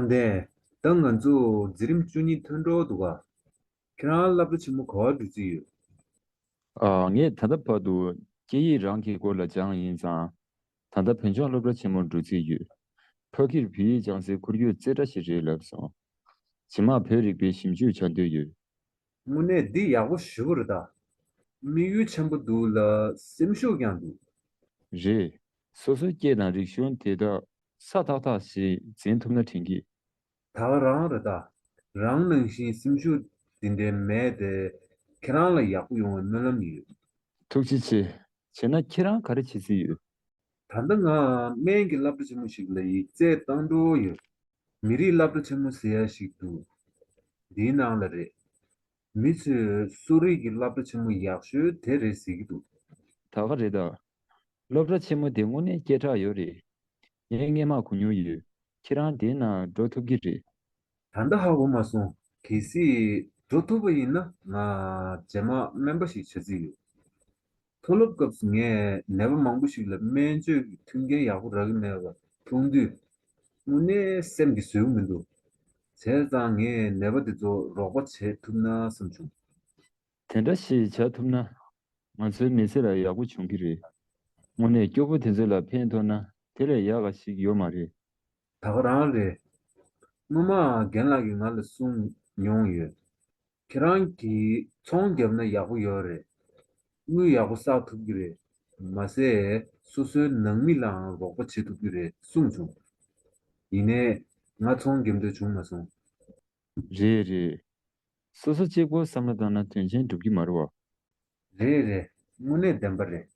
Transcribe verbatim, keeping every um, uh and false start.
དཔལ་ལྡན། ད་ང་ཚོ་འཛིན་རིམ་བཅུ་གཉིས་ཐོན་འགྲོ་འདུག་ག་ཁྱེད་རང་སློབ་གྲྭ་ཆེན་མོ་ག་པར་འགྲོ་རྩིས་ཡོད། ཨ། ངས་ད་ལྟ་བར་དུ་སྐད་ཡིག་རང་གི་སྐོར་ལ་སྦྱངས་ཡིན་ཙང་། ད་ལྟ་བོད་ལྗོངས་སློབ་གྲྭ་ཆེན་མོར་འགྲོ་རྩིས་ཡོད། ཕ་གིར་བོད་ཡིག་སྦྱང་སའི་ཁོར་ཡུག་རྩེ་གྲ་ཞིག་རེད་ལབ་སོང་། རྗེས་མ་བོད་རིག་པའི་ཞིབ་འཇུག་བྱ་འདོད་ཡོད། དངོས་གནས་འདི་ཡག་པོ་ཞེ་པོ་རེད་ད། དམིགས་ཡུལ་ཆེན་པོ་འདུག་ལ་སེམས་ཤུགས་ཀྱང་འདུག་རེད། སོ་སོའི་སྐད་དང་རིག་གཞུང་དེ་དག་སྲ་ཐག་ཐག་ཞིག་འཛིན་ཐུབ་ན་དྲན་གི། ད་ག་རང་རེད་ད། རང་ནང་བཞིན་སེམས་ཤུགས་འདི་འདྲའི་མེད་དེ། ཁྱེད་རང་ལ་ཡག་པོ་ཡོང་བའི་སྨོན་ལམ་ཡོད། ཐུགས་རྗེ་ཆེ། བྱས་ན་ཁྱེད་རང་ག་རེ་བྱེད་རྩིས་ཡོད། ད་ལྟ་ང་སྨན་གྱི་སློབ་གྲྭ་ཆེན་མོ་ཞིག་ལ་ཡིག་ཚད་བཏང་འགྲོ་ཡོད། མི་རིགས་སློབ་གྲྭ་ཆེན་མོ་ཟེར་ཡ་ཞིག་འདུག་འདིའི་ནང་ལ་རེད། མི་ཚོས་གསོ་རིག་གི་སློབ་གྲྭ་ཆེན་མོ་ཡག་ཤོས་དེ་རེད་ཟེར་གྱི་འདུག་ད་ག་རེད་ད། སློབ་གྲྭ་ཆེན་མོ་དེ་དངོས་གནས་སྐད་གྲགས་ཡོད་རེད། ངས་སྔས་མ་གོ་མྱོང་ཡོད། ཁྱེད་རང་དེའི་ནང་འགྲོ་ཐུབ་ཀྱི་རེད། ད་ལྟ་ཧ་གོ་མ་སོང་། གལ་སྲིད་འགྲོ་ཐུབ་པ་ཡིན་ན་ང་རྗེས་མ་སྨན་པ་ཞིག་བྱེད་རྩིས་ཡོད། མཐོ་སློབ་སྐབས་སུ་ངས་ནད་པ་མང་པོ་ཞིག་ལ་སྨན་བཅོས་ཀྱི་མཐུན་རྐྱེན་ཡག་པོ་རག་གི་མེད་པ་མཐོང་དུས། དངོས་གནས་སེམས་ཀྱིས་བཟོད་ཀྱི་མི་འདུག་བྱས་ཙང་ངས་ནད་པ་དེ་ཚོ་རོགས་པ་བྱེད་ཐུབ་ན་བསམ་བྱུང་། དེ་འདྲ་ཞིག་བྱ་ཐུབ་ན། ང་ཚོའི་མི་ཚེ་ལ་ཡག་པོ་བྱུང་གི་རེད། དངོས་གནས་སྐྱོ་པོ་དེ་ཚོ་ལ་ཕན་ཐོགས་ན་དེ་ལས་ཡག་ག་ཞིག་ཡོད་མ་རེད། ད་ག་རང་རེད། སྔོན་མ་རྒན་ལགས་ཀྱིས་ང་ལ་གསུངས་མྱོང་ཡོད། ཁྱེད་རང་གིས་ཚོང་བརྒྱབ་ན་ཡག་པོ་ཡོད་རེད། དངུལ་ཡག་པོ་བསགས་ཐུབ་ཀྱི་རེད། མ་ཟད་སོ་སོའི་ནང་མི་ལའང་རོགས་པ་བྱེད་ཐུབ་ཀྱི་རེད་གསུངས་བྱུང་། ཡིན་ནའི་ང་ཚོང་བརྒྱབ་འདོད་བྱུང་མ་སོང་། རེད་རེད། སོ་སོ་གཅིག་པོ་བསམ་བློ་བཏང་ན་དོན་ཆེན་འགྲུབ་ཀྱི་མ་རེད་བ། རེད་རེད། དངོས་གནས་བདེན་པ་རེད།